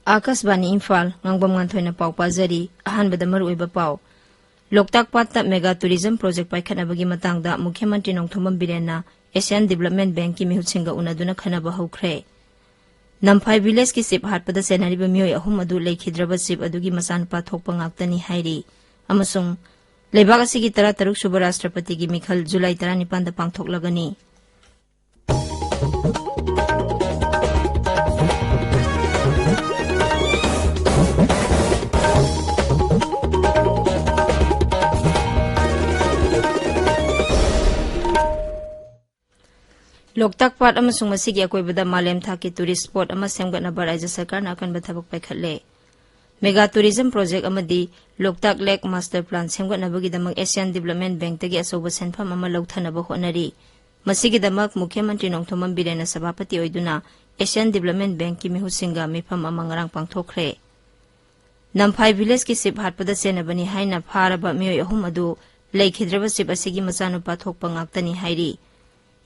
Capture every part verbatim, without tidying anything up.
ꯑꯥꯀꯥꯁꯕꯥꯅꯤ ꯏꯝꯐꯥꯜ, ꯉꯥꯡꯕꯝ ꯉꯥꯟꯊꯣꯏꯅ ꯄꯥꯎ ꯄꯥꯖꯔꯤ꯫ ꯑꯍꯥꯟꯕꯗ ꯃꯔꯨꯑꯣꯏꯕ ꯄꯥꯎ꯫ ꯂꯣꯛꯇꯥꯛ ꯄꯥꯠꯇ mega tourism project ꯄꯥꯏꯈꯠꯅꯕꯒꯤ ꯃꯇꯥꯡꯗ ꯃꯨꯈ꯭ꯌ ꯃꯟꯇ꯭ꯔꯤ ꯅꯣꯡꯊꯣꯝꯕꯝ ꯕꯤꯔꯦꯟꯅ Asian Development Bankꯀꯤ ꯃꯤꯍꯨꯠꯁꯤꯡꯒ ꯎꯅꯗꯨꯅ ꯈꯟꯅꯕ ꯍꯧꯈ꯭ꯔꯦ꯫ ꯅꯝꯐꯥꯏ villageꯀꯤ ꯁꯤꯞ ꯍꯥꯠꯄꯗ ꯆꯦꯟꯅꯔꯤꯕ ꯃꯤꯑꯣꯏ ꯑꯍꯨꯝ ꯑꯗꯨ ꯂꯩꯈꯤꯗ꯭ꯔꯕ ꯁꯤꯞ ꯑꯗꯨꯒꯤ ꯃꯆꯥꯅꯨꯄꯥ ꯊꯣꯛꯄ ꯉꯥꯛꯇꯅꯤ ꯍꯥꯏꯔꯤ꯫ ꯑꯃꯁꯨꯡ ꯂꯩꯕꯥꯛ ꯑꯁꯤꯒꯤ ꯇꯔꯥꯇꯔꯨꯛ ꯁꯨꯕ ꯔꯥꯁꯇ꯭ꯔꯄꯇꯤꯒꯤ ꯃꯤꯈꯜ ꯖꯨꯂꯥꯏ ꯇꯔꯥꯅꯤꯄꯥꯟꯗ ꯄꯥꯡꯊꯣꯛꯂꯒꯅꯤ꯫ ꯂꯣꯛꯇꯥꯛ ꯄꯥꯠ ꯑꯃꯁꯨꯡ ꯃꯁꯤꯒꯤ ꯑꯀꯣꯏꯕꯗ ꯃꯥꯂꯦꯝ ꯊꯥꯛꯀꯤ tourist spot ꯑꯃ ꯁꯦꯝꯒꯠꯅꯕ ꯔꯥꯖ꯭ꯌ ꯁꯔꯀꯥꯔꯅ ꯑꯀꯟꯕ ꯊꯕꯛ ꯄꯥꯏꯈꯠꯂꯦ꯫ Mega tourism project ꯑꯃꯗꯤ ꯂꯣꯛꯇꯥꯛ Lake Master Plan ꯁꯦꯝꯒꯠꯅꯕꯒꯤꯗꯃꯛ Asian Development Bankꯇꯒꯤ ꯑꯆꯧꯕ ꯁꯦꯟꯐꯝ ꯑꯃ ꯂꯧꯊꯅꯕ ꯍꯣꯠꯅꯔꯤ꯫ ꯃꯁꯤꯒꯤꯗꯃꯛ ꯃꯨꯈ꯭ꯌ ꯃꯟꯇ꯭ꯔꯤ ꯅꯣꯡꯊꯣꯝꯕꯝ ꯕꯤꯔꯦꯟꯅ ꯁꯚꯥꯄꯇꯤ ꯑꯣꯏꯗꯨꯅ Asian Development Bankꯀꯤ ꯃꯤꯍꯨꯠꯁꯤꯡꯒ ꯃꯤꯐꯝ ꯑꯃ ꯉꯔꯥꯡ ꯄꯥꯡꯊꯣꯛꯈ꯭ꯔꯦ꯫ ꯅꯝꯐꯥꯏ villageꯀꯤ ꯁꯤꯞ ꯍꯥꯠꯄꯗ ꯆꯦꯟꯅꯕꯅꯤ ꯍꯥꯏꯅ ꯐꯥꯔꯕ ꯃꯤꯑꯣꯏ ꯑꯍꯨꯝ ꯑꯗꯨ ꯂꯩꯈꯤꯗ꯭ꯔꯕ ꯁꯤꯞ ꯑꯁꯤꯒꯤ ꯃꯆꯥꯅꯨꯄꯥ ꯊꯣꯛꯄ ꯉꯥꯛꯇꯅꯤ ꯍꯥꯏꯔꯤ꯫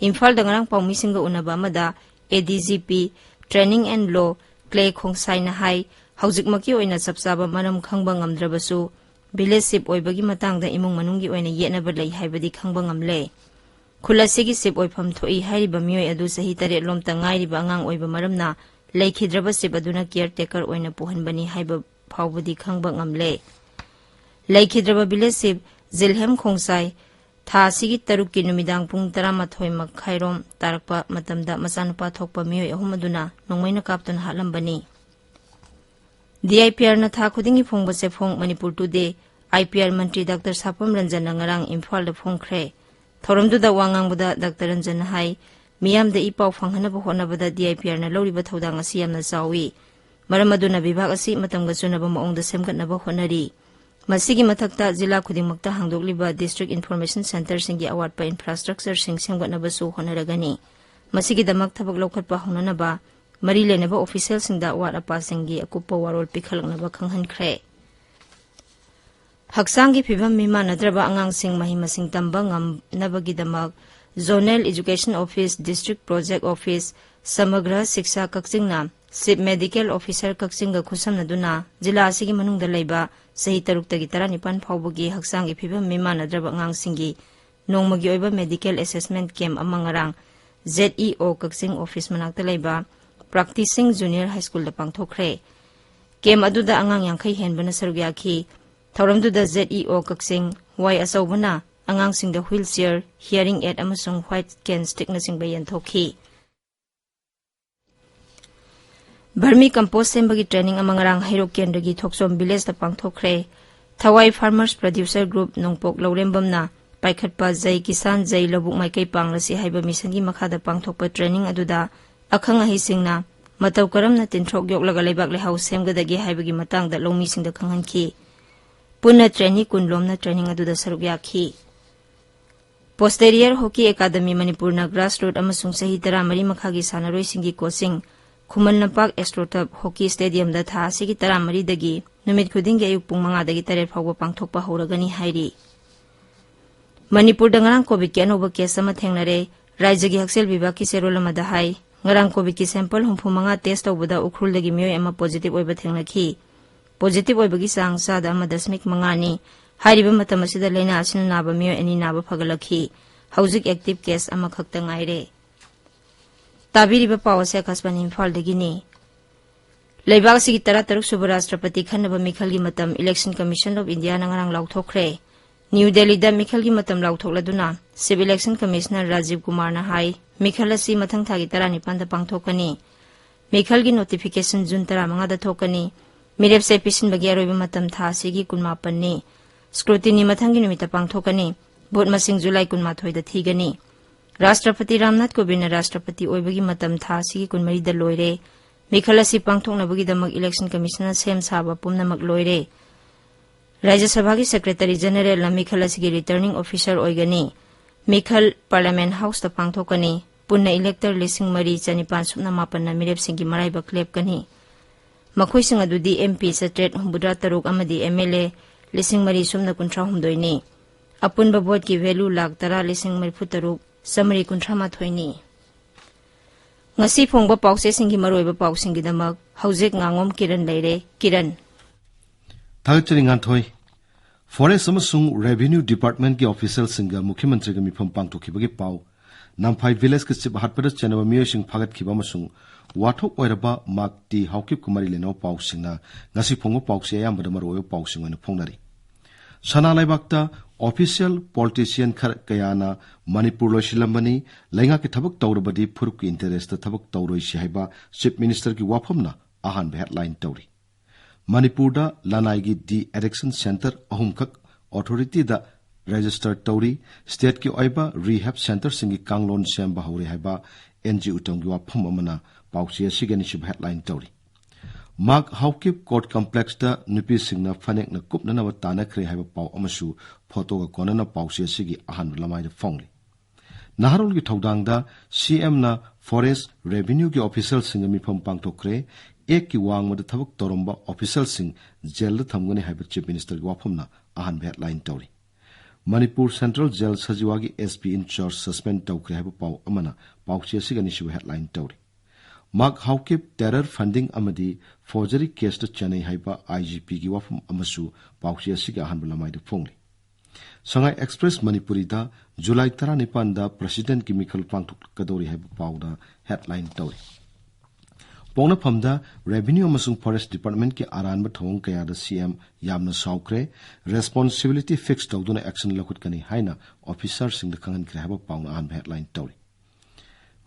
ꯏꯝꯐꯥꯜꯗ ꯉꯔꯥꯡ ꯄꯥꯎꯃꯤꯁꯤꯡꯒ ꯎꯅꯕ ꯑꯃꯗ ADGP Training and Law Clay Khongsai ꯅ ꯍꯥꯏ, ꯍꯧꯖꯤꯛꯃꯛꯀꯤ ꯑꯣꯏꯅ ꯆꯞ ꯆꯥꯕ ꯃꯔꯝ ꯈꯪꯕ ꯉꯝꯗ꯭ꯔꯕꯁꯨ, village chief ꯑꯣꯏꯕꯒꯤ ꯃꯇꯥꯡꯗ ꯏꯃꯨꯡ ꯃꯅꯨꯡꯒꯤ ꯑꯣꯏꯅ ꯌꯦꯠꯅꯕ ꯂꯩ ꯍꯥꯏꯕꯗꯤ ꯈꯪꯕ ꯉꯝꯂꯦ꯫ ꯈꯨꯜ ꯑꯁꯤꯒꯤ chief ꯑꯣꯏꯐꯝ ꯊꯣꯛꯏ ꯍꯥꯏꯔꯤꯕ ꯃꯤꯑꯣꯏ ꯑꯗꯨ ꯆꯍꯤ ꯇꯔꯦꯠ ꯂꯣꯝꯇ ꯉꯥꯏꯔꯤꯕ ꯑꯉꯥꯡ ꯑꯣꯏꯕ ꯃꯔꯝꯅ ꯂꯩꯈꯤꯗ꯭ꯔꯕ chief ꯑꯗꯨꯅ caretaker ꯑꯣꯏꯅ ꯄꯨꯍꯟꯕꯅꯤ ꯍꯥꯏꯕ ꯐꯥꯎꯕꯗꯤ ꯈꯪꯕ ꯉꯝꯂꯦ꯫ ꯂꯩꯈꯤꯗ꯭ꯔꯕ village chief ꯖꯤꯜꯍꯦꯝ ꯈꯣꯡꯁꯥꯏ ꯊꯥ ꯑꯁꯤꯒꯤ ꯇꯔꯨꯛꯀꯤ ꯅꯨꯃꯤꯗꯥꯡ ꯄꯨꯡ ꯇꯔꯥꯃꯥꯊꯣꯏ ꯃꯈꯥꯏꯔꯣꯝ ꯇꯥꯔꯛꯄ ꯃꯇꯝꯗ ꯃꯆꯥꯅꯨꯄꯥ ꯊꯣꯛꯄ ꯃꯤꯑꯣꯏ ꯑꯍꯨꯝ ꯑꯗꯨꯅ ꯅꯣꯡꯃꯩꯅ ꯀꯥꯞꯇꯨꯅ ꯍꯥꯠꯂꯝꯕꯅꯤ꯫ DIPRꯅ ꯊꯥ ꯈꯨꯗꯤꯡꯒꯤ ꯐꯣꯡꯕ ꯆꯦꯐꯣꯡ ꯃꯅꯤꯄꯨꯔ ꯇꯨꯗꯦ, IPR ꯃꯟꯇ꯭ꯔꯤ ꯗꯥꯛꯇꯔ ꯁꯥꯄꯝ ꯔꯟꯖꯟꯅ ꯉꯔꯥꯡ ꯏꯝꯐꯥꯜꯗ ꯐꯣꯡꯈ꯭ꯔꯦ꯫ ꯊꯧꯔꯝꯗꯨꯗ ꯋꯥ ꯉꯥꯡꯕꯗ ꯗꯥꯛꯇꯔ ꯔꯟꯖꯟꯅ ꯍꯥꯏ, ꯃꯤꯌꯥꯝꯗ ꯏ ꯄꯥꯎ ꯐꯪꯍꯟꯅꯕ ꯍꯣꯠꯅꯕꯗ DIPRꯅ ꯂꯧꯔꯤꯕ ꯊꯧꯗꯥꯡ ꯑꯁꯤ ꯌꯥꯝꯅ ꯆꯥꯎꯏ꯫ ꯃꯔꯝ ꯑꯗꯨꯅ ꯚꯤꯚꯥꯒ ꯑꯁꯤ ꯃꯇꯝꯒ ꯆꯨꯅꯕ ꯃꯑꯣꯡꯗ ꯁꯦꯝꯒꯠꯅꯕ ꯍꯣꯠꯅꯔꯤ꯫ ꯃꯁꯤꯒꯤ ꯃꯊꯛꯇ ꯖꯤꯂꯥ ꯈꯨꯗꯤꯡꯃꯛꯇ ꯍꯥꯡꯗꯣꯛꯂꯤꯕ district information centreꯁꯤꯡꯒꯤ ꯑꯋꯥꯠꯄ infrastructureꯁꯤꯡ ꯁꯦꯝꯒꯠꯅꯕꯁꯨ ꯍꯣꯠꯅꯔꯒꯅꯤ꯫ ꯃꯁꯤꯒꯤꯗꯃꯛ ꯊꯕꯛ ꯂꯧꯈꯠꯄ ꯍꯧꯅꯅꯕ ꯃꯔꯤ ꯂꯩꯅꯕ officialꯁꯤꯡꯗ ꯑꯋꯥꯠ ꯑꯄꯥꯁꯤꯡꯒꯤ ꯑꯀꯨꯞꯄ ꯋꯥꯔꯣꯜ ꯄꯤꯈꯠꯂꯛꯅꯕ ꯈꯪꯍꯟꯈ꯭ꯔꯦ꯫ ꯍꯛꯆꯥꯡꯒꯤ ꯐꯤꯕꯝ ꯃꯤꯃꯥꯟꯅꯗ꯭ꯔꯕ ꯑꯉꯥꯡꯁꯤꯡ ꯃꯍꯩ ꯃꯁꯤꯡ ꯇꯝꯕ ꯉꯝꯅꯕꯒꯤꯗꯃꯛ Zonal Education Office, District Project Office, Samagra Shiksha ꯀꯛꯆꯤꯡꯅ Chief Medical Officer ꯀꯛꯆꯤꯡꯒ ꯈꯨꯠꯁꯝꯅꯗꯨꯅ ꯖꯤꯂꯥ ꯑꯁꯤꯒꯤ ꯃꯅꯨꯡꯗ ꯂꯩꯕ ꯆꯍꯤ ꯇꯔꯨꯛꯇꯒꯤ ꯇꯔꯥꯅꯤꯄꯥꯟ ꯐꯥꯎꯕꯒꯤ ꯍꯛꯆꯥꯡꯒꯤ ꯐꯤꯕꯝ ꯃꯤꯃꯥꯟꯅꯗ꯭ꯔꯕ ꯑꯉꯥꯡꯁꯤꯡꯒꯤ ꯅꯣꯡꯃꯒꯤ ꯑꯣꯏꯕ medical assessment camp ꯑꯃ ꯉꯔꯥꯡ Z E O ꯀꯛꯆꯤꯡ office ꯃꯅꯥꯛꯇ ꯂꯩꯕ Practicing Junior High Schoolꯗ ꯄꯥꯡꯊꯣꯛꯈ꯭ꯔꯦ꯫ Camp ꯑꯗꯨꯗ ꯑꯉꯥꯡ ꯌꯥꯡꯈꯩ ꯍꯦꯟꯕꯅ ꯁꯔꯨꯛ ꯌꯥꯈꯤ꯫ ꯊꯧꯔꯝꯗꯨꯗ Z E O ꯀꯛꯆꯤꯡ ꯋꯥꯏ ꯑꯆꯧꯕꯅ ꯑꯉꯥꯡꯁꯤꯡꯗ wheelchair, hearing aid ꯑꯃꯁꯨꯡ white cane stickꯅꯆꯤꯡꯕ ꯌꯦꯟꯊꯣꯛꯈꯤ꯫ Vermi compost ꯁꯦꯝꯕꯒꯤ training ꯑꯃ ꯉꯔꯥꯡ ꯍꯩꯔꯣꯛ ꯀꯦꯟꯗ꯭ꯔꯒꯤ ꯊꯣꯛꯆꯣꯝ villageꯇ ꯄꯥꯡꯊꯣꯛꯈ꯭ꯔꯦ꯫ ꯊꯋꯥꯏ Farmers Producer Group ꯅꯣꯡꯄꯣꯛ ꯂꯧꯔꯦꯝꯕꯝꯅ ꯄꯥꯏꯈꯠꯄ ꯖꯩ ꯀꯤꯁꯥꯟ ꯖꯩ ꯂꯧꯕꯨꯛ ꯃꯥꯏꯀꯩ ꯄꯥꯡꯂꯁꯤ ꯍꯥꯏꯕ missionꯒꯤ ꯃꯈꯥꯗ ꯄꯥꯡꯊꯣꯛꯄ training ꯑꯗꯨꯗ ꯑꯈꯪ ꯑꯍꯩꯁꯤꯡꯅ ꯃꯇꯧ ꯀꯔꯝꯅ ꯇꯤꯟꯊ꯭ꯔꯣꯛ ꯌꯣꯛꯂꯒ ꯂꯩꯕꯥꯛ ꯂꯩꯍꯥꯎ ꯁꯦꯝꯒꯗꯒꯦ ꯍꯥꯏꯕꯒꯤ ꯃꯇꯥꯡꯗ ꯂꯧꯃꯤꯁꯤꯡꯗ ꯈꯪꯍꯟꯈꯤ꯫ ꯄꯨꯟꯅ trainee ꯀꯨꯟ ꯂꯣꯝꯅ training ꯑꯗꯨꯗ ꯁꯔꯨꯛ ꯌꯥꯈꯤ꯫ Posterior Hockey Academy ꯃꯅꯤꯄꯨꯔꯅ grassroot ꯑꯃꯁꯨꯡ ꯆꯍꯤ ꯇꯔꯥꯃꯔꯤ ꯃꯈꯥꯒꯤ ꯁꯥꯟꯅꯔꯣꯏꯁꯤꯡꯒꯤ coaching Khuman Lampak Astroturf Hockey Stadiumꯗ ꯊꯥ ꯑꯁꯤꯒꯤ ꯇꯔꯥꯃꯔꯤꯗꯒꯤ ꯅꯨꯃꯤꯠ ꯈꯨꯗꯤꯡꯒꯤ ꯑꯌꯨꯛ ꯄꯨꯡ ꯃꯉꯥꯗꯒꯤ ꯇꯔꯦꯠ ꯐꯥꯎꯕ ꯄꯥꯡꯊꯣꯛꯄ ꯍꯧꯔꯒꯅꯤ ꯍꯥꯏꯔꯤ꯫ ꯃꯅꯤꯄꯨꯔꯗ ꯉꯔꯥꯡ COVIDꯀꯤ ꯑꯅꯧꯕ case ꯑꯃ ꯊꯦꯡꯅꯔꯦ꯫ ꯔꯥꯖ꯭ꯌꯒꯤ ꯍꯛꯁꯦꯜ ꯕꯤꯚꯥꯒꯀꯤ ꯆꯦꯔꯣꯜ ꯑꯃꯗ ꯍꯥꯏ, ꯉꯔꯥꯡ COVIDꯀꯤ sample ꯍꯨꯝꯐꯨ ꯃꯉꯥ test ꯇꯧꯕꯗ ꯎꯈ꯭ꯔꯨꯜꯗꯒꯤ ꯃꯤꯑꯣꯏ ꯑꯃ positive ꯑꯣꯏꯕ ꯊꯦꯡꯅꯈꯤ꯫ Positive ꯑꯣꯏꯕꯒꯤ ꯆꯥꯡ ꯆꯥꯗ ꯑꯃ ꯗꯁꯃꯤꯛ ꯃꯉꯥꯅꯤ꯫ ꯍꯥꯏꯔꯤꯕ ꯃꯇꯝ ꯑꯁꯤꯗ ꯂꯥꯏꯅꯥ ꯑꯁꯤꯅ ꯅꯥꯕ ꯃꯤꯑꯣꯏ ꯑꯅꯤ ꯅꯥꯕ ꯐꯒꯠꯂꯛꯈꯤ꯫ ꯍꯧꯖꯤꯛ active case ꯑꯃꯈꯛꯇ ꯉꯥꯏꯔꯦ꯫ ꯇꯥꯕꯤꯔꯤꯕ ꯄꯥꯎ ꯑꯁꯤ ꯑꯀꯥꯁꯕꯥꯅꯤ ꯏꯝꯐꯥꯜꯗꯒꯤꯅꯤ꯫ ꯂꯩꯕꯥꯛ ꯑꯁꯤꯒꯤ ꯇꯔꯥꯇꯔꯨꯛ ꯁꯨꯕ ꯔꯥꯁꯇ꯭ꯔꯄꯇꯤ ꯈꯟꯅꯕ ꯃꯤꯈꯜꯒꯤ ꯃꯇꯝ Election Commission of Indiaꯅ ꯉꯔꯥꯡ ꯂꯥꯎꯊꯣꯛꯈ꯭ꯔꯦ꯫ ꯅ꯭ꯌꯨ ꯗꯦꯜꯂꯤꯗ ꯃꯤꯈꯜꯒꯤ ꯃꯇꯝ ꯂꯥꯎꯊꯣꯛꯂꯗꯨꯅ Chief Election Commissioner ꯔꯥꯖꯤꯕ ꯀꯨꯃꯥꯔꯅ ꯍꯥꯏ, ꯃꯤꯈꯜ ꯑꯁꯤ ꯃꯊꯪ ꯊꯥꯒꯤ ꯇꯔꯥꯅꯤꯄꯥꯟꯗ ꯄꯥꯡꯊꯣꯛꯀꯅꯤ꯫ ꯃꯤꯈꯜꯒꯤ notification June ꯇꯔꯥꯃꯉꯥꯗ ꯊꯣꯛꯀꯅꯤ꯫ ꯃꯤꯔꯦꯞꯁꯦ ꯄꯤꯁꯤꯟꯕꯒꯤ ꯑꯔꯣꯏꯕ ꯃꯇꯝ ꯊꯥ ꯑꯁꯤꯒꯤ ꯀꯨꯟꯃꯥꯄꯟꯅꯤ꯫ Scrutiny ꯃꯊꯪꯒꯤ ꯅꯨꯃꯤꯠꯇ ꯄꯥꯡꯊꯣꯛꯀꯅꯤ꯫ Vote ꯃꯁꯤꯡ July ꯀꯨꯟꯃꯥꯊꯣꯏꯗ ꯊꯤꯒꯅꯤ꯫ ꯔꯥꯁꯇ꯭ꯔꯄꯇꯤ ꯔꯥꯝꯅꯥꯊ ꯀꯣꯕꯤꯟꯗꯅ ꯔꯥꯁꯇ꯭ꯔꯄꯇꯤ ꯑꯣꯏꯕꯒꯤ ꯃꯇꯝ ꯊꯥ ꯑꯁꯤꯒꯤ ꯀꯨꯟꯃꯔꯤꯗ ꯂꯣꯏꯔꯦ꯫ ꯃꯤꯈꯜ ꯑꯁꯤ ꯄꯥꯡꯊꯣꯛꯅꯕꯒꯤꯗꯃꯛ Election Commissionꯅ ꯁꯦꯝ ꯁꯥꯕ ꯄꯨꯝꯅꯃꯛ ꯂꯣꯏꯔꯦ꯫ ꯔꯥꯖ꯭ꯌ ꯁꯚꯥꯒꯤ Secretary Generalꯅ ꯃꯤꯈꯜ ꯑꯁꯤꯒꯤ Returning Officer ꯑꯣꯏꯒꯅꯤ꯫ ꯃꯤꯈꯜ Parliament Houseꯇ ꯄꯥꯡꯊꯣꯛꯀꯅꯤ꯫ ꯄꯨꯟꯅ elector ꯂꯤꯁꯤꯡ ꯃꯔꯤ ꯆꯅꯤꯄꯥꯟ ꯁꯨꯞꯅ ꯃꯥꯄꯟꯅ ꯃꯤꯔꯦꯞꯁꯤꯡꯒꯤ ꯃꯔꯥꯏꯕꯛ ꯂꯦꯞꯀꯅꯤ꯫ ꯃꯈꯣꯏꯁꯤꯡ ꯑꯗꯨꯗꯤ MP ꯆꯥꯇ꯭ꯔꯦꯠ ꯍꯨꯝꯐꯨꯇꯔꯥ ꯇꯔꯨꯛ ꯑꯃꯗꯤ MLA ꯂꯤꯁꯤꯡ ꯃꯔꯤ ꯁꯨꯞꯅ ꯀꯨꯟꯊ꯭ꯔꯥ ꯍꯨꯝꯗꯣꯏꯅꯤ꯫ ꯑꯄꯨꯟꯕ ꯚꯣꯠꯀꯤ value ꯂꯥꯈ ꯇꯔꯥ ꯂꯤꯁꯤꯡ ꯃꯔꯤꯐꯨ ꯇꯔꯨꯛ ꯆꯥꯃꯔꯤ ꯀꯨꯟꯊ꯭ꯔꯥ ꯃꯥꯊꯣꯏꯅꯤ꯫ ꯉꯁꯤ ꯐꯣꯡꯕ ꯄꯥꯎꯆꯦꯁꯤꯡꯒꯤ ꯃꯔꯨꯑꯣꯏꯕ ꯄꯥꯎꯁꯤꯡꯒꯤꯗꯃꯛ ꯍꯧꯖꯤꯛ ꯉꯥꯉꯣꯝ ꯀꯤꯔꯟ ꯂꯩꯔꯦ꯫ ꯀꯤꯔꯟ꯫ ꯊꯥꯒꯠꯆꯔꯤ ꯉꯥꯟꯊꯣꯏ꯫ Forest ꯑꯃꯁꯨꯡ Revenue Departmentꯀꯤ officialꯁꯤꯡꯒ ꯃꯨꯈ꯭ꯌ ꯃꯟꯇ꯭ꯔꯤꯒ ꯃꯤꯐꯝ ꯄꯥꯡꯊꯣꯛꯈꯤꯕꯒꯤ ꯄꯥꯎ, ꯅꯝꯐꯥꯏ villageka ꯆꯤꯞ ꯍꯥꯠꯄꯗ ꯆꯦꯟꯅꯕ ꯃꯤꯑꯣꯏꯁꯤꯡ ꯐꯥꯒꯠꯈꯤꯕ ꯑꯃꯁꯨꯡ ꯋꯥꯊꯣꯛ ꯑꯣꯏꯔꯕ ꯃꯥꯛ ꯇꯤ ꯍꯥꯎꯀꯤꯞꯀ ꯃꯔꯤ ꯂꯩꯅꯕ ꯄꯥꯎꯁꯤꯡꯅ ꯉꯁꯤ ꯐꯣꯡꯕ ꯄꯥꯎꯆꯦ ꯑꯌꯥꯝꯕꯗ ꯃꯔꯨꯑꯣꯏꯕ ꯄꯥꯎꯁꯤꯡ ꯑꯣꯏꯅ ꯐꯣꯡꯅꯔꯤ꯫ ꯁꯅꯥ ꯂꯩꯕꯥꯛꯇ official politician ꯈꯔ ꯀꯌꯥꯅ ꯃꯅꯤꯄꯨꯔ ꯂꯣꯏꯁꯤꯜꯂꯝꯕꯅꯤ, ꯂꯩꯉꯥꯛꯀꯤ ꯊꯕꯛ ꯇꯧꯔꯕꯗꯤ ꯐꯨꯔꯨꯞꯀꯤ interestꯇ ꯊꯕꯛ ꯇꯧꯔꯣꯏꯁꯤ ꯍꯥꯏꯕ Chief Ministerꯒꯤ ꯋꯥꯐꯝꯅ ꯑꯍꯥꯟꯕ headline ꯇꯧꯔꯤ꯫ ꯃꯅꯤꯄꯨꯔꯗ ꯂꯅꯥꯏꯒꯤ de-addiction centre ꯑꯍꯨꯝꯈꯛ authorityꯗ register ꯇꯧꯔꯤ꯫ Stateꯀꯤ ꯑꯣꯏꯕ rehab centreꯁꯤꯡꯒꯤ ꯀꯥꯡꯂꯣꯟ ꯁꯦꯝꯕ ꯍꯧꯔꯦ ꯍꯥꯏꯕ ꯑꯦꯟ ꯖꯤ ꯎꯇꯝꯒꯤ ꯋꯥꯐꯝ ꯑꯃꯅ ꯄꯥꯎꯆꯦ ꯑꯁꯤꯒꯤ ꯑꯅꯤꯁꯨꯕ headline ꯇꯧꯔꯤ꯫ ꯃꯥꯛ ꯍꯥꯎꯀꯤꯞ court complexꯇ ꯅꯨꯄꯤꯁꯤꯡꯅ ꯐꯅꯦꯛꯅ ꯀꯨꯞꯅꯅꯕ ꯇꯥꯟꯅꯈ꯭ꯔꯦ ꯍꯥꯏꯕ ꯄꯥꯎ ꯑꯃꯁꯨ photoꯒ ꯀꯣꯟꯅꯅ ꯄꯥꯎꯆꯦ ꯑꯁꯤꯒꯤ ꯑꯍꯥꯟꯕ ꯂꯃꯥꯏꯗ ꯐꯣꯡꯂꯤ꯫ ꯅꯍꯥꯔꯣꯜꯒꯤ ꯊꯧꯗꯥꯡꯗ ꯁꯤ ꯑꯦꯝꯅ forest revenueꯒꯤ officialꯁꯤꯡꯒ ꯃꯤꯐꯝ ꯄꯥꯡꯊꯣꯛꯈ꯭ꯔꯦ꯫ Actꯀꯤ ꯋꯥꯡꯃꯗ ꯊꯕꯛ ꯇꯧꯔꯝꯕ officialꯁꯤꯡ jailꯗ ꯊꯝꯒꯅꯤ ꯍꯥꯏꯕ Chief Ministerꯒꯤ ꯋꯥꯐꯝꯅ ꯑꯍꯥꯟꯕ headline ꯇꯧꯔꯤ꯫ Manipur Central Jail ꯁꯖꯤꯋꯥꯒꯤ S P in charge suspend ꯇꯧꯈ꯭ꯔꯦ ꯍꯥꯏꯕ ꯄꯥꯎ ꯑꯃꯅ ꯄꯥꯎꯆꯦ ꯑꯁꯤꯒꯤ ꯑꯅꯤꯁꯨꯕ headline ꯇꯧꯔꯤ꯫ ꯃꯥꯛ ꯍꯥꯎꯀꯤꯞ terror funding ꯑꯃꯗꯤ forgery caseꯇ ꯆꯦꯟꯅꯩ ꯍꯥꯏꯕ I G Pꯒꯤ ꯋꯥꯐꯝ ꯑꯃꯁꯨ ꯄꯥꯎꯆꯦ ꯑꯁꯤꯒꯤ ꯑꯍꯥꯟꯕ ꯂꯃꯥꯏꯗ ꯐꯣꯡꯂꯤ꯫ ꯁꯉꯥꯏ Express ꯃꯅꯤꯄꯨꯔꯤꯗ ꯖꯨꯂꯥꯏ ꯇꯔꯥꯅꯤꯄꯥꯟꯗ Presidentꯀꯤ ꯃꯤꯈꯜ ꯄꯥꯡꯊꯣꯛꯀꯗꯧꯔꯤ ꯍꯥꯏꯕ ꯄꯥꯎꯗ headline ꯇꯧꯔꯤ꯫ ꯄꯣꯛꯅꯐꯝꯗ Revenue ꯑꯃꯁꯨꯡ Forest Departmentꯀꯤ ꯑꯔꯥꯟꯕ ꯊꯧꯑꯣꯡ ꯀꯌꯥꯗ C M ꯌꯥꯝꯅ ꯁꯥꯎꯈ꯭ꯔꯦ, responsibility fix ꯇꯧꯗꯨꯅ action ꯂꯧꯈꯠꯀꯅꯤ ꯍꯥꯏꯅ officerꯁꯤꯡꯗ ꯈꯪꯍꯟꯈ꯭ꯔꯦ ꯍꯥꯏꯕ ꯄꯥꯎꯅ ꯑꯍꯥꯟꯕ headline ꯇꯧꯔꯤ꯫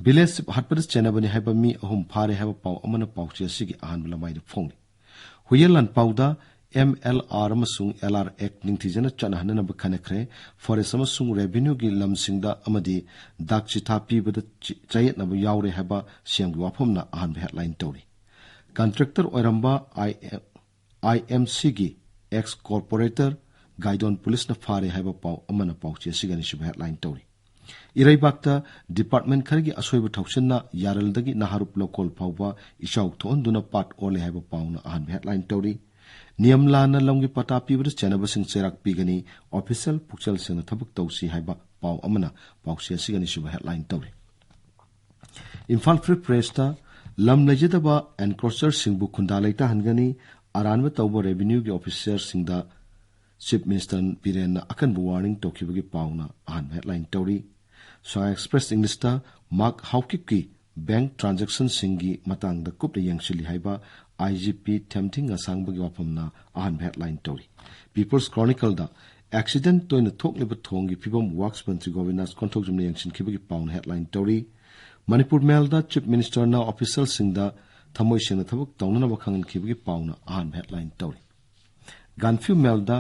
Village ꯆꯤꯞ ꯍꯥꯠꯄꯗ ꯆꯦꯟꯅꯕꯅꯤ ꯍꯥꯏꯕ ꯃꯤ ꯑꯍꯨꯝ ꯐꯥꯔꯦ ꯍꯥꯏꯕ ꯄꯥꯎ ꯑꯃꯅ ꯄꯥꯎꯆꯦ ꯑꯁꯤꯒꯤ ꯑꯍꯥꯟꯕ ꯂꯃꯥꯏꯗ ꯐꯣꯡꯂꯤ꯫ ꯍꯨꯏꯌꯦꯟ ꯂꯥꯟꯄꯥꯎꯗ M L R ꯑꯃꯁꯨꯡ L R Act ꯅꯤꯡꯊꯤꯖꯅ ꯆꯠꯅꯍꯟꯅꯅꯕ ꯈꯟꯅꯈ꯭ꯔꯦ꯫ Forest ꯑꯃꯁꯨꯡ Revenueꯒꯤ ꯂꯝꯁꯤꯡꯗ ꯑꯃꯗꯤ ꯗꯥꯛ ꯆꯤꯊꯥ ꯄꯤꯕꯗ ꯆꯤ-, ꯆꯌꯦꯠꯅꯕ ꯌꯥꯎꯔꯦ ꯍꯥꯏꯕ C Mꯒꯤ ꯋꯥꯐꯝꯅ ꯑꯍꯥꯟꯕ headline ꯇꯧꯔꯤ꯫ Contractor ꯑꯣꯏꯔꯝꯕ I M, I M Cꯒꯤ ex corporator ꯒꯥꯏꯗꯣꯟ policeꯅ ꯐꯥꯔꯦ ꯍꯥꯏꯕ ꯄꯥꯎ ꯑꯃꯅ ꯄꯥꯎꯆꯦ ꯑꯁꯤꯒꯤ ꯑꯅꯤꯁꯨꯕ headline ꯇꯧꯔꯤ꯫ ꯏꯔꯩꯕꯥꯛꯇ department ꯈꯔꯒꯤ ꯑꯁꯣꯏꯕ ꯊꯧꯁꯤꯟꯅ ꯌꯥꯔꯜꯗꯒꯤ ꯅꯍꯥꯔꯨꯞ ꯂꯧꯀꯣꯜ ꯐꯥꯎꯕ ꯏꯆꯥꯎ ꯊꯣꯛꯍꯟꯗꯨꯅ ꯄꯥꯠ ꯑꯣꯜꯂꯦ ꯍꯥꯏꯕ ꯄꯥꯎꯅ ꯑꯍꯥꯟꯕ headline ꯇꯧꯔꯤ꯫ ꯅꯤꯌꯝ ꯂꯥꯟꯅ ꯂꯝꯒꯤ ꯄꯇꯥ ꯄꯤꯕꯗ ꯆꯦꯟꯅꯕꯁꯤꯡ ꯆꯩꯔꯥꯛ ꯄꯤꯒꯅꯤ, ꯑꯣꯐꯤꯁꯤꯌꯦꯜ ꯄꯨꯛꯆꯦꯜ ꯁꯦꯡꯅ ꯊꯕꯛ ꯇꯧꯁꯤ ꯍꯥꯏꯕ ꯄꯥꯎ ꯑꯃꯅ ꯄꯥꯎꯆꯦ ꯑꯁꯤꯒꯤ ꯑꯅꯤꯁꯨꯕ ꯍꯦꯗꯂꯥꯏꯟ ꯇꯧꯔꯤ꯫ ꯏꯝꯐꯥꯜ ꯐ꯭ꯔꯤ ꯄ꯭ꯔꯦꯁꯇ ꯂꯝ ꯂꯩꯖꯗꯕ ꯑꯦꯟꯀ꯭ꯔꯣꯆꯔꯁꯤꯡꯕꯨ ꯈꯨꯟꯗꯥ ꯂꯩꯇꯥꯍꯟꯒꯅꯤ, ꯑꯔꯥꯟꯕ ꯇꯧꯕ ꯔꯦꯚꯤꯅ꯭ꯌꯨꯒꯤ ꯑꯣꯐꯤꯁꯔꯁꯤꯡꯗ ꯆꯤꯐ ꯃꯤꯅꯤꯁꯇꯔ ꯕꯤꯔꯦꯟꯅ ꯑꯀꯟꯕ ꯋꯥꯔꯅꯤꯡ ꯇꯧꯈꯤꯕꯒꯤ ꯄꯥꯎꯅ ꯑꯍꯥꯟꯕ ꯍꯦꯗꯂꯥꯏꯟ ꯇꯧꯔꯤ꯫ ꯁꯉꯥꯏ ꯑꯦꯛꯁꯄ꯭ꯔꯦꯁ ꯏꯪꯂꯤꯁꯇ ꯃꯥꯔꯛ ꯍꯥꯎꯀꯤꯞꯀꯤ ꯕꯦꯡꯛ ꯇ꯭ꯔꯥꯟꯖꯦꯛꯁꯟꯁꯤꯡꯒꯤ ꯃꯇꯥꯡꯗ ꯀꯨꯞꯅ ꯌꯦꯡꯁꯤꯜꯂꯤ ꯍꯥꯏꯕ ꯑꯥꯏ ꯖꯤ ꯄꯤ ꯊꯦꯝꯊꯤꯡ ꯑꯁꯥꯡꯕꯒꯤ ꯋꯥꯐꯝꯅ ꯑꯍꯥꯟꯕ ꯍꯦꯗꯂꯥꯏꯟ ꯇꯧꯔꯤ꯫ ꯄꯤꯄꯜꯁ ꯀ꯭ꯔꯣꯅꯤꯀꯜꯗ ꯑꯦꯛꯁꯤꯗꯦꯟꯠ ꯇꯣꯏꯅ ꯊꯣꯛꯂꯤꯕ ꯊꯣꯡꯒꯤ ꯐꯤꯕꯝ ꯋꯥꯔꯛꯁ ꯃꯟꯇ꯭ꯔꯤ ꯒꯣꯕꯤꯟꯗꯥꯁ ꯀꯣꯟꯊꯧꯖꯝꯅ ꯌꯦꯡꯁꯤꯟꯈꯤꯕꯒꯤ ꯄꯥꯎꯅ ꯍꯦꯗꯂꯥꯏꯟ ꯇꯧꯔꯤ꯫ ꯃꯅꯤꯄꯨꯔ ꯃꯦꯜꯗ ꯆꯤꯐ ꯃꯤꯅꯤꯁꯇꯔꯅ ꯑꯣꯐꯤꯁꯤꯌꯦꯜꯁꯤꯡꯗ ꯊꯃꯣꯏ ꯁꯦꯡꯅ ꯊꯕꯛ ꯇꯧꯅꯅꯕ ꯈꯪꯍꯟꯈꯤꯕꯒꯤ ꯄꯥꯎꯅ ꯑꯍꯥꯟꯕ ꯍꯦꯗꯂꯥꯏꯟ ꯇꯧꯔꯤ꯫ ꯒꯥꯟꯐ꯭ꯌꯨ ꯃꯦꯜꯗ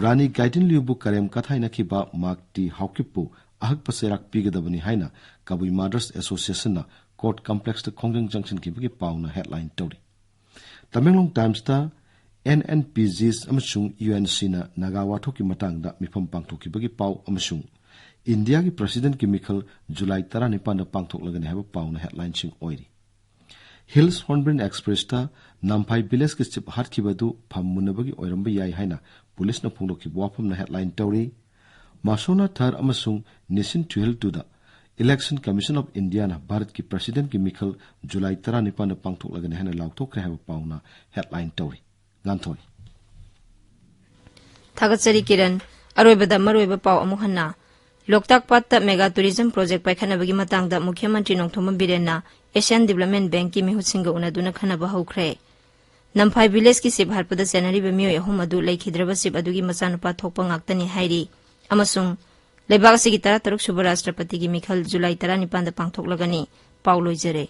ꯔꯥꯅꯤ ꯒꯥꯏꯗꯤꯟꯂꯤꯎꯕꯨ ꯀꯔꯦꯝ ꯀꯊꯥꯏꯅꯈꯤꯕ ꯃꯥꯔꯛ ꯇꯤ ꯍꯥꯎꯀꯤꯞꯄꯨ ꯑꯍꯛꯄ ꯆꯩꯔꯥꯛ ꯄꯤꯒꯗꯕꯅꯤ ꯍꯥꯏꯅ ꯀꯕꯨꯏ ꯃꯥꯗꯔꯁ ꯑꯦꯁꯣꯁꯤꯌꯦꯁꯟꯅ ꯀꯣꯔꯠ ꯀꯝꯄ꯭ꯂꯦꯛꯁꯇ ꯈꯣꯡꯖꯪ ꯆꯪꯁꯤꯟꯈꯤꯕꯒꯤ ꯄꯥꯎꯅ ꯍꯦꯗꯂꯥꯏꯟ ꯇꯧꯔꯤ꯫ ꯇꯃꯦꯡꯂꯣꯡ ꯇꯥꯏꯝꯁꯇ ꯑꯦꯟ ꯑꯦꯟ ꯄꯤ ꯖꯤꯁ ꯑꯃꯁꯨꯡ ꯌꯨ ꯑꯦꯟ ꯁꯤꯅ ꯅꯥꯒꯥ ꯋꯥꯊꯣꯛꯀꯤ ꯃꯇꯥꯡꯗ ꯃꯤꯐꯝ ꯄꯥꯡꯊꯣꯛꯈꯤꯕꯒꯤ ꯄꯥꯎ ꯑꯃꯁꯨꯡ ꯏꯟꯗꯤꯌꯥꯒꯤ ꯄ꯭ꯔꯁꯤꯗꯦꯟꯠꯀꯤ ꯃꯤꯈꯜ ꯖꯨꯂꯥꯏ ꯇꯔꯥꯅꯤꯄꯥꯟꯗ ꯄꯥꯡꯊꯣꯛꯂꯒꯅꯤ ꯍꯥꯏꯕ ꯄꯥꯎꯅ ꯍꯦꯗꯂꯥꯏꯟꯁꯤꯡ ꯑꯣꯏꯔꯤ꯫ ꯍꯤꯜꯁ ꯍꯣꯔꯟꯕꯤꯜ ꯑꯦꯛꯁꯄ꯭ꯔꯦꯁꯇ ꯅꯝꯐꯥꯏ ꯚꯤꯂꯦꯖꯀꯤ ꯆꯤꯞ ꯍꯥꯠꯈꯤꯕ ꯑꯗꯨ ꯐꯝ ꯃꯨꯟꯅꯕꯒꯤ ꯑꯣꯏꯔꯝꯕ ꯌꯥꯏ ꯍꯥꯏꯅ ꯄꯨꯂꯤꯁꯅ ꯐꯣꯡꯗꯣꯛꯈꯤꯕ ꯋꯥꯐꯝꯅ ꯍꯦꯗꯂꯥꯏꯟ ꯇꯧꯔꯤ꯫ ꯃꯥꯁꯣꯅꯥ ꯊꯥꯔ ꯑꯃꯁꯨꯡ ꯅꯤꯁꯤꯟ ꯊꯨꯍꯤꯜ ꯇꯨꯗ ꯏꯂꯦꯛꯁꯟ ꯀꯃꯤꯁꯟ ꯑꯣꯐ ꯏꯟꯗꯤꯌꯥꯅ ꯚꯥꯔꯠꯀꯤ ꯄ꯭ꯔꯁꯤꯗꯦꯟꯠꯀꯤ ꯃꯤꯈꯜ ꯖꯨꯂꯥꯏ ꯇꯔꯥꯅꯤꯄꯥꯟꯗ ꯄꯥꯡꯊꯣꯛꯂꯒꯅꯤ ꯍꯥꯏꯅ ꯂꯥꯎꯊꯣꯛꯈ꯭ꯔꯦ ꯍꯥꯏꯕ ꯄꯥꯎꯅ ꯍꯦꯗꯂꯥꯏꯟ ꯇꯧꯔꯤ꯫ ꯉꯥꯟꯊꯣꯏ꯫ ꯊꯥꯒꯠꯆꯔꯤ ꯀꯤꯔꯟ꯫ ꯑꯔꯣꯏꯕꯗ ꯃꯔꯨꯑꯣꯏꯕ ꯄꯥꯎ ꯑꯃꯨꯛ ꯍꯟꯅ꯫ ꯂꯣꯛꯇꯥꯛ ꯄꯥꯠꯇ ꯃꯦꯒꯥ ꯇꯨꯔꯤꯖꯝ ꯄ꯭ꯔꯣꯖꯦꯛ ꯄꯥꯏꯈꯠꯅꯕꯒꯤ ꯃꯇꯥꯡꯗ ꯃꯨꯈ꯭ꯌ ꯃꯟꯇ꯭ꯔꯤ ꯅꯣꯡꯊꯣꯝꯕꯝ ꯕꯤꯔꯦꯟꯅ ꯑꯦꯁꯤꯌꯥꯟ ꯗꯤꯕꯂꯞꯃꯦꯟ ꯕꯦꯡꯛꯀꯤ ꯃꯤꯍꯨꯠꯁꯤꯡꯒ ꯎꯅꯗꯨꯅ ꯈꯟꯅꯕ ꯍꯧꯈ꯭ꯔꯦ꯫ ꯅꯝꯐꯥꯏ ꯚꯤꯂꯦꯖꯀꯤ ꯆꯤꯞ ꯍꯥꯠꯄꯗ ꯆꯦꯟꯅꯔꯤꯕ ꯃꯤꯑꯣꯏ ꯑꯍꯨꯝ ꯑꯗꯨ ꯂꯩꯈꯤꯗ꯭ꯔꯕ ꯆꯤꯞ ꯑꯗꯨꯒꯤ ꯃꯆꯥꯅꯨꯄꯥ ꯊꯣꯛꯄ ꯉꯥꯛꯇꯅꯤ ꯍꯥꯏꯔꯤ ꯑꯃꯁꯨꯡ ꯂꯩꯕꯥꯛ ꯑꯁꯤꯒꯤ ꯇꯔꯥꯇꯔꯨꯛ ꯁꯨꯕ ꯔꯥꯁꯇ꯭ꯔꯄꯇꯤꯒꯤ ꯃꯤꯈꯜ ꯖꯨꯂꯥꯏ ꯇꯔꯥꯅꯤꯄꯥꯟꯗ ꯄꯥꯡꯊꯣꯛꯂꯒꯅꯤ꯫ ꯄꯥꯎ ꯂꯣꯏꯖꯔꯦ꯫